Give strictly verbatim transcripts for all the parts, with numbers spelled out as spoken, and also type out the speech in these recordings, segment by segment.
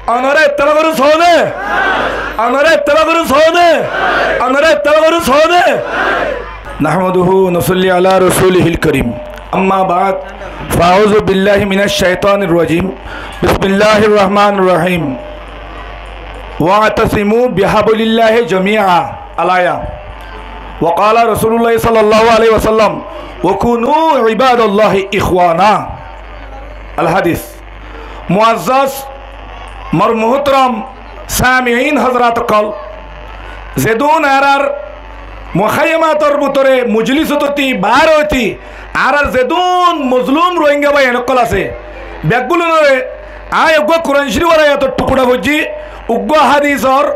Onora ettefak gorí sóne? Onora ettefak gorí sóne? Onora ettefak gorí sóne? نحمده ونصلي على رسوله الكريم. أما بعد، فأعوذ بالله من الشيطان الرجيم. بسم الله الرحمن الرحيم. واعتصموا بحبل الله جميعا. الآية. وقال رسول الله صلى الله عليه وسلم: وكونوا عباد الله إخوانا. الحديث. Muazzaz, mor muhtaram samiin hozrat ókkol, zedún añárar mukáyamator bútore mujlisót óti baáre óti añárar zedún mozlum Rohingya báiyain ókkol asé, beggúnore aññí eggúa Kuran Córifor ayator thukura foijjí, uggúa hádisor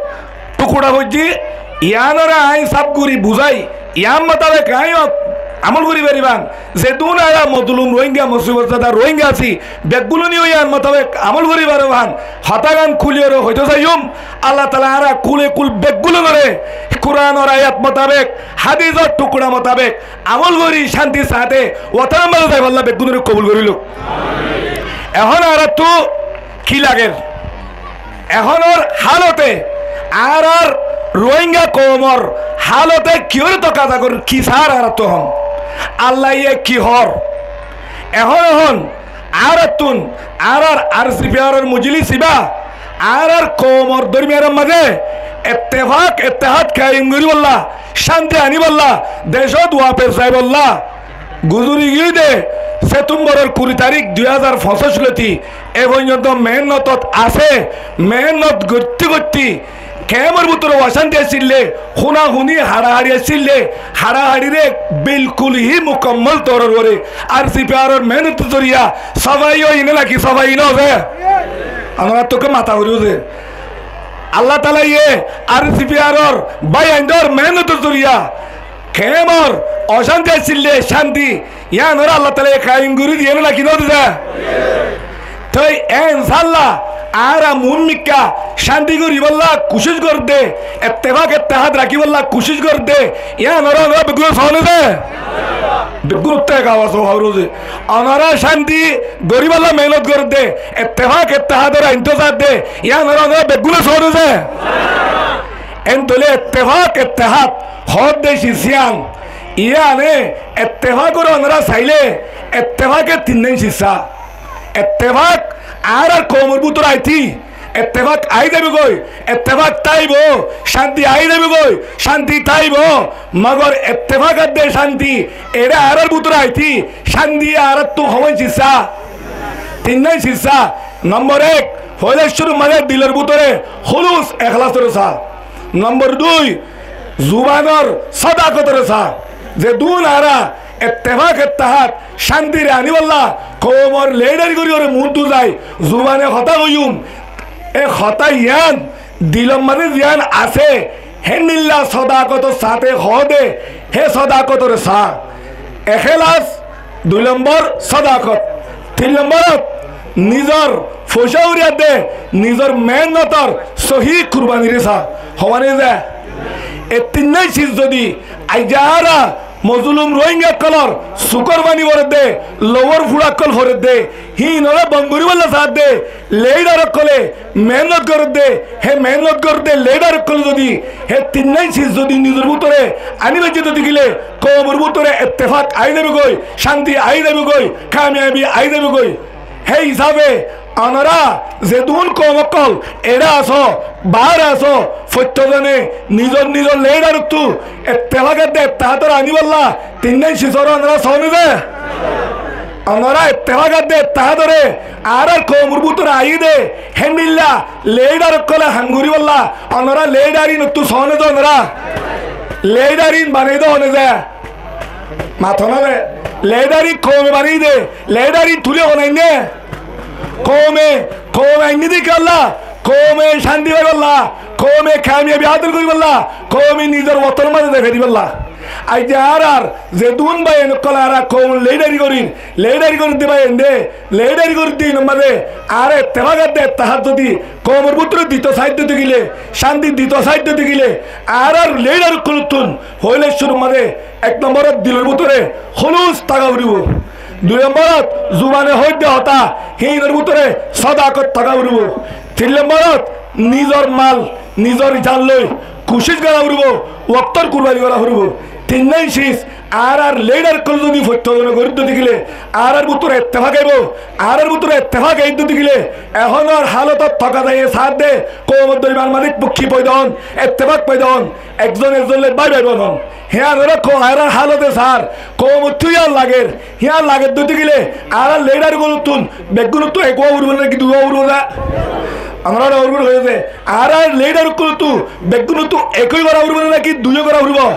thukura foijjí, yíanoré aññí sáf gorí buzái, yían mutabek aññí amól gorí faribán. Zedún añára mozlum Rohingya, musibot zada Rohingya así, beggúne yó yían mutabek amól gorí faribán. Hotágan kúliyóre hoitó saiyúm, Allah taala añára kúle kúl beggúnore Kuranor ayat mutabek, hádisor thukura mutabek amól gorí cántir sáte wotonor mazé zaibolla beggúnore kobul gorí louk. Ehón añáráttu ki lager? Ehónor hálote, añárar Rohingya koumor hálote kiyóre tokaza gorér, ki saár añáráttu ehón? Allaye ki hoór? Ehón ehón añáráttun, añárar RCPR or mujlis ibá, añárar koumor dormiyanor mazé ettefak ettehad kaim goríbolla, cánti aníbolla, decót wafes zaibolla, guzori giyé dé Setumboror kuri tarík dui házar foñsíc lóti e foijjonto meénnotot asé, meénnot goitté goitté, kemor bútore ocánti accíl dé, húnahuní, haçahaçi accíl dé, haçahaçiré bilkul hí mukammol toror goré, RCPR or meénnotor zoriya sófai óiye né náki sófai nóoiye? Añára tóu mata gorí dé. Allah taalaye RCPR or báiyaindor meénnotor zoriya kemor ocánti accíl dé, cánti, yíanoré Allah taalaye kaim gorí diyé né náki nódiye? Toi, e, inshaAllah, añára muúmikká cánti goríbolla kucíc gorér dé, ettefak ettehad rakíbolla kucíc gorér dé, yíanoré onora beggúne sóo né? Beggúnottú ek awas óo, hoór dé. Onora cánti goríbolla meénnot gorér dé, ettefak ettehador ain tó saár dé, yíanoré onora beggúne sóo né? Endilla ettefak ettehad hoódde ciz yían, yíane ettefakore onora sailé, ettefake tinnáin ciz sá. Ettefak añárar koumor bútore aití, ettefak aái zaibogói, ettefak táibo, cánti aái zaibogói, cánti táibo, mogor ettefak adde cánti, eçé añárar bútore aití, cánti añáráttu hoóin ciz sá? Tinnáin ciz sá. Nombor ek, foóila cúrur mazé dilor bútore húlus eklásoré sá. Nombor dui, zubanor sódakotoré sá. Zedún añára ettefak ettehad cántiré aníbolla koumor leéidhari gorí gorí muúntu zai, zubane hotá hoiyúm, e hotá yían dilor mazé ziyán asé, héndilla sódakotor sáte hoóde, hé sódakotoré sá. Eklas, dui lombor sódakot, tin lomborot nizor foicá uçíyadde, nizor meénnotor sóhi kurbaniré sá. Hoówa né ze? E tinnáin ciz zodi aijja añára mozlum Rohingya ókkolor sukór faní foredde, louwor fúça ókkol foredde, híinoré bon goríbolla saádde, leéidhar ókkole meénnot gorédde, hé meénnot gorédde leéidhar ókkole zodi hé tinnáin ciz zodi nizor bútore aní faijjé dé dekíle, koumor bútore ettefak aái zaibogói, cánti aái zaibogói, kamiyabi aái zaibogói. Hé hísafe onora zedún koum ókkol eçé asó, baáre asó, foittí zone nizor nizor leéidharottú ettefak edde ettehador aníbolla tinnáin cizoré onora sóo né ze? Onora ettefak edde ettehadoré añárar koumor bútore aiyé dé, héndilla leéidhar ókkole ham goríbolla onora leéidhar íinottú sóo né ze onora? Leéidhar íin banaiyé dé hone ze? Mató ná de. Leéidhar íin koume banaiyé dé, leéidhar íin tulí hone ainné? Koume, koume ainné dé kiyólla, koume cánti faibólla, koume kamiyabi hásil goríbolla, koume nizor wotonor mazé zai faribólla. Aijja añárar zedún báiyain ókkol añára koumor leéidhari gorír, leéidhari gorír dé báiyain dé, leéidhari gorír dé íinor mazé añára ettefak edde ettehad zodi koumor bútore dito saáidde dekíle, cánti dito saáidde dekíle, añárar leéidhar ókkolóttun foóila cúrur mazé ek lomborot dilor bútore húlus táka foribó. Dui lomborot zubane hoóidde hotá, híinor bútore sódakot táka foribó. Tin lomborot, nizor mal, nizor jan loi kucíc gora foribo, woktor kurbani gora foribo. Tin nai sis, añárar lidar ókkol zodi fottó zone gorí dói tákile, añárar bútore ettefak aibo, añárar bútore ettefak aiyé dói tákile, ehónor halotot toka zaiye saádde, koumor dóri mal malik bukki foida on, ettefak foida on, ekzon ekzon loi bái bái bonon. Híyan ore ko añárar halote saár, koumottú híyan lager, híyan lager dói tákile, añárar lidar ókkolottún, beggúnottú ek ówa foribo náki dui ówa foribo za? Añára ókkol hoiyé de, añárar lidar ókkolottú, beggúnottú ek ói gora foribo náki dui ói gora foribo?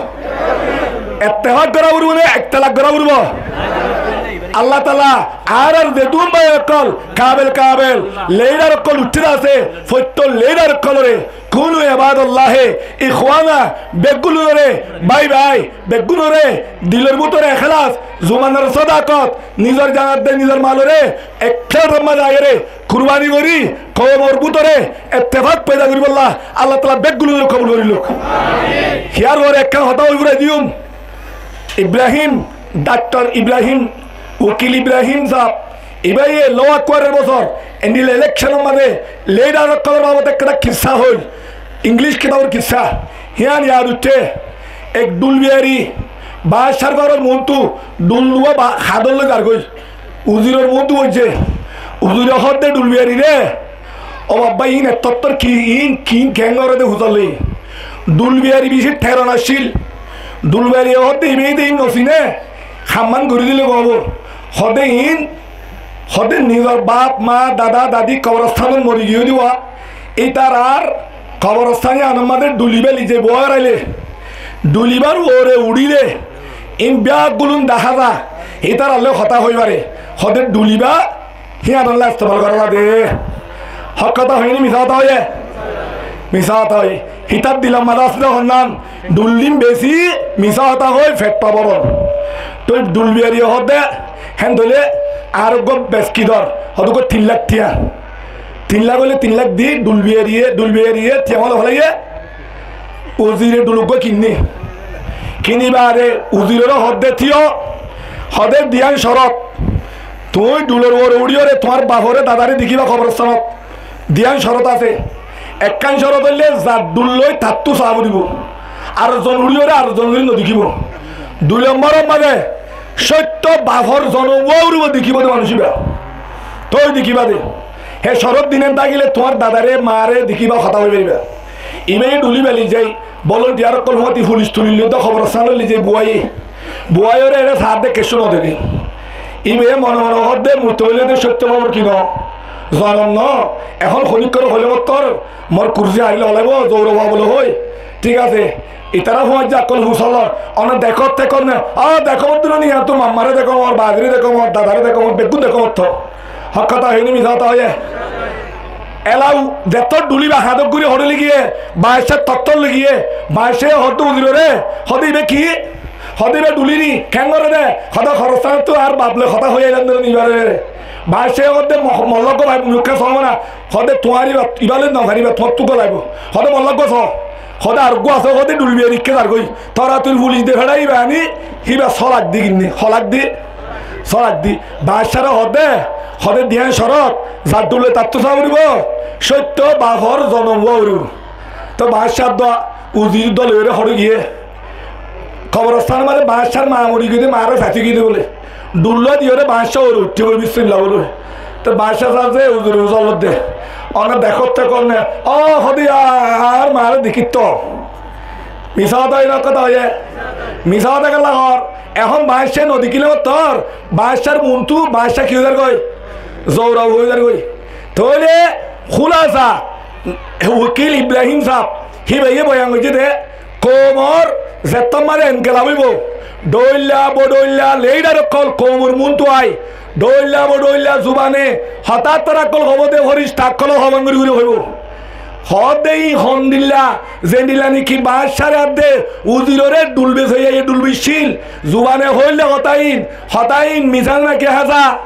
Ettefak gora foribo né ektelaf gora foribo? Allah taala añárar zedún bái ókkol, kabel kabel lidar ókkol uiththé asé, fottó lidar ókkolore, kunu ibadallahi ikhwana, beggúnore bái bái, beggúnore dilor bútore ekhlas, zubanor sodakot, nizor janor de nizor malore ek felator maze aiyóre kurbani gorí, koumor bútore ettefak foida goríbolla Allah taala beggúnore kobul gorí louk. Híyar fore ekkán hotá hoói furai diyum. Ibrahim, daktor Ibrahim, ukil Ibrahim saab, ibáye Allahu Akbaror bosór, endilla elekconor maze lidar ókkolor babote ekkán kissá hoil, Inglic kitabor kissá, híyan yad uiththé, ek dhul biyari baáccár góror muúntu dhul dua ba-, hador loi zargói. Uziror muúntu boijjé. Uzire hoódde dhul biyarire, "Ó babba, iín ettottór ki, iín ki, iín keén goré de fusár loi?" Dhul biyari bicí theron accíl. Dhul biyariye hoódde, "Ibáye de iín nosiné, hammán gorí dile gom óibo." Hoódde iín, hoódde nizor baf, maa, dada, dadi koborostánot mori giyói de uwá, ítarar koborostán yíanor mazé dhuli beli ze buwá goráile, dhulibár uore uçíle, iín beggúlun dahá za, ítarar loi hotá hoói fare. Hoódde dhulibá híyanolla estemal gorá za de. Hók hotá hoiyé né misá hotá hoiyé? Misá hotá hoiyé. Hítár dilor mazé asé de honnán, dhul din besi, misá hotá hoi, feth boron. Toi dhul biyariye hoódde, héen óile ar uggúa bes ki dor, hoódde uggúa tin lak tiañ. Tin lak óile tin lak di, dhul biyariye, dhul biyariye tiañ óla félaiye, uzire dhul uggúa kinné. Kini baade uzirore hoódde, tío, hoódde diyan corot, tuñí dhulor uore uçíyore tuáñr bafore dadare dekíba koborostánot. Diyan corot asé. Ekkán corot óilde zar dhul loi tattú saá foribó. Ar zon uçíyore ar zon uçí nodekíbo. Dui lombóror mazé cóitto bafor zonom uwá foribó dekíbo de manúic íba. Toi dekíba de. Hé corot dinan tákile tuáñr dadare, maáre dekíba, hotá hoi faribá. Ibáye dhuli beli zai, bolontiyar ókkol fúañti fulic tuli loi de koborostán loi zai buwáiye. Buwáiyore ere saádde kessú nodede. Íbaye mone mone hoódde, muitto óile de cóitto bafor ki no, zonom no, ehón honíkkar hoile mottor, mor kursi harile olaibo, zoura fua bole hoi. Thík asé, itará fúañti ókkol fusár lor, one dekót tekót né, a dekó mottor ni, iyan to mammare dekó mor, badire dekó mor, dadare dekó mor, beggún dekó mottor. Hók hotá hoiyé né misá hotá hoiyé? Elau zettór dhulibá hañdók gorí hoçé loi giyé, baáccár tottór loi giyé, baácce hoódde uzirore, hoódde ibá ki? Hoódde ibá dhuli ni, keén goré de? Hoódde koborostánottú añár baf loi hotá hoi ailám de ibáre. Baácce hoódde mo-, mollók gó bái, mukká soó na. Hoódde tuáñr ibá, ibá loi nofaribá, tuáñttú golaibó. Hoódde mollók gó soó. Hoódde ar uggúa asé, hoódde dhul biyari ikká zargói. Toratori fulic de feçái ibá aní, híba só lak di kinné, hó lak di? Só lak di. Baáccáre hoódde, hoódde diyan corot, zar dhul loi tattú saá foribó, cóitto bafor zonom uwá foribó. Toi baáccár dua, uzir dua loiyóre hoçé giyé? Koborostánor mazé baáccár maa mori giyé de, maáre saitó giyé de bóle. Dhul uwá diyóre baáccá uore uiththé goi, bismillah bóle. Toi baáccá saá ze uzire fusár lodde. One dekót tekót né, ó hoódde añár maáre dekíto. Misá hotá hoiyé né hók hotá hoiyé? Misá hotá kiyólla hoór? Ehón baácce nodekíle mottor, baáccár muúntu, baáccá ki ói zargói? Zoura fua ói zargói. Tóile kúlasa, ukil Ibrahim saab, híbaye boyan goijjé de, koumor zettót mazé enkelab óibo, dhoilla bodhoilla lidar ókkol koumor muúntu ai, dhoilla bodhoilla zubane hotá tará ókkol hoibó de, férista ókkolor homan gorí gorí hoibó. Hoódde iín hondilla, zendilla niki baáccáre adde uzirore dhul besaiyé, dhul biccíl, zubane hoóille hotá iín, hotá iín misá náki háñsa?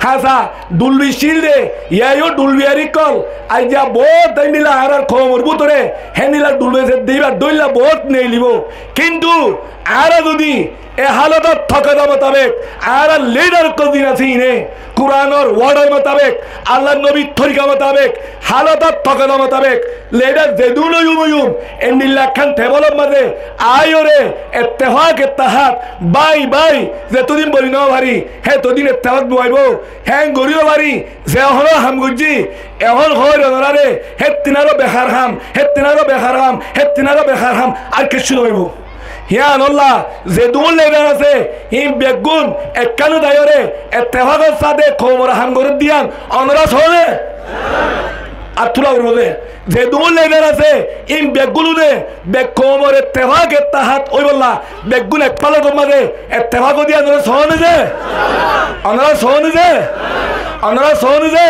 Háñsa, dhul biccíl de, yíaiyó dhul biyari ókkol, aijja boóut endilla añárar koumor bútore, héndilla dhul bese de íba dhóilla boóut neilibóu. Kintu añára zodi e hálot ot tókeda mutabek, añárar lidar ókkol zin asé iíne, Kuranor wordar mutabek, Allar nobir torika mutabek, hálot ot tókeda mutabek, lidar zedún óiyum óiyum, endilla ekkán tebol or maze aáiyoré ettefak ettehad, bái bái, zetodin boli no fari, hétodin ettefak no aibó. Héen gorí no fari, ze ehón ham goijjí, ehón hoóir onoráre, héttin aró bekar ham, héttin aró bekar ham, héttin aró bekar ham, ar kiccú no óibo. Yíanolla zedún lidar asé, híin beggún ekkán udaiyóre ettefakor sáte koumor ham gorédde yían onorá soóne? Át tula foribo de. Zedún lidar asé, híin beggún ude, bek koumor ettefak ettehad óibolla, beggún ek falator maze ettefak ódde yían onorá soóne ze? Onorá soóne ze? Onorá soóne ze?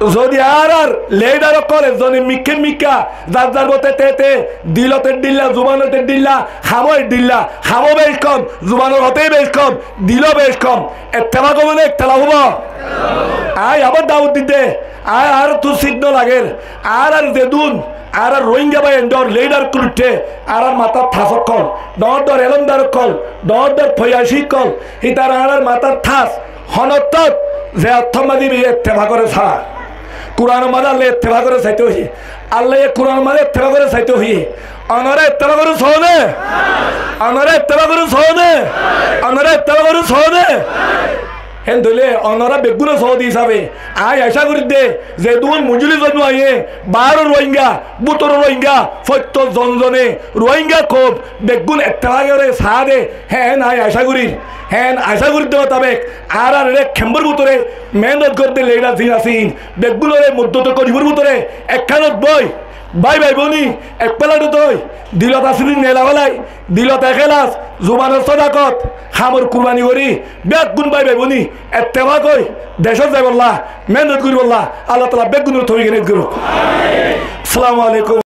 Zodi añárar lidar ókkol ezzone mikká mikká, zar zar bote te te, dilot edhílla, zubanot edhílla, hamot edhílla, hamot bec kom, zubanor hotá bec kom, dilo bec kom, ettefak óibo né ektelaf óibo? Añí abar dawot didde, añí añárattú sít no lager, añárar zedún, añárar Rohingya bái endor lidar ókkol uiththé, añárar matát tas ókkol, dhoóñr dhoóñr elómdar ókkol, dhoóñr dhoóñr foiyací ókkol, hítara añárar matát tas, honottót ze ottór maze íba ettefak goré saá. Kuranor maze Allaye ettefak goré saité hoiyé. Allaye Kuranor maze ettefak goré saité hoiyé. Onorá ettefak goré soóne? Onorá ettefak goré soóne? Onorá ettefak goré soóne? Héen óile onorá beggúne soóde hísafe añí acá gorídde zedún mujolísot no aiyé, baáror Rohingya, bútoror Rohingya, fottí zon zone Rohingya koum beggún ettefakore saá de, héen añí acá gorír. Héen acá gorídde mutabek añárar e kembor bútore mehénnot gorédde lidar zin asé iín, beggúnore muddot goribór bútore ekkánot boi, bái bái bóni, ek falatot ói, dilot asé de neela félai, dilot ekélas, zubanor sódakot, hamor kurbani gorí, beggún bái bái bóni ettefak ói decót zaibolla mehénnot goríbolla Allah taala beggúnore toufik enayet gorouk. Assalamu alaikum.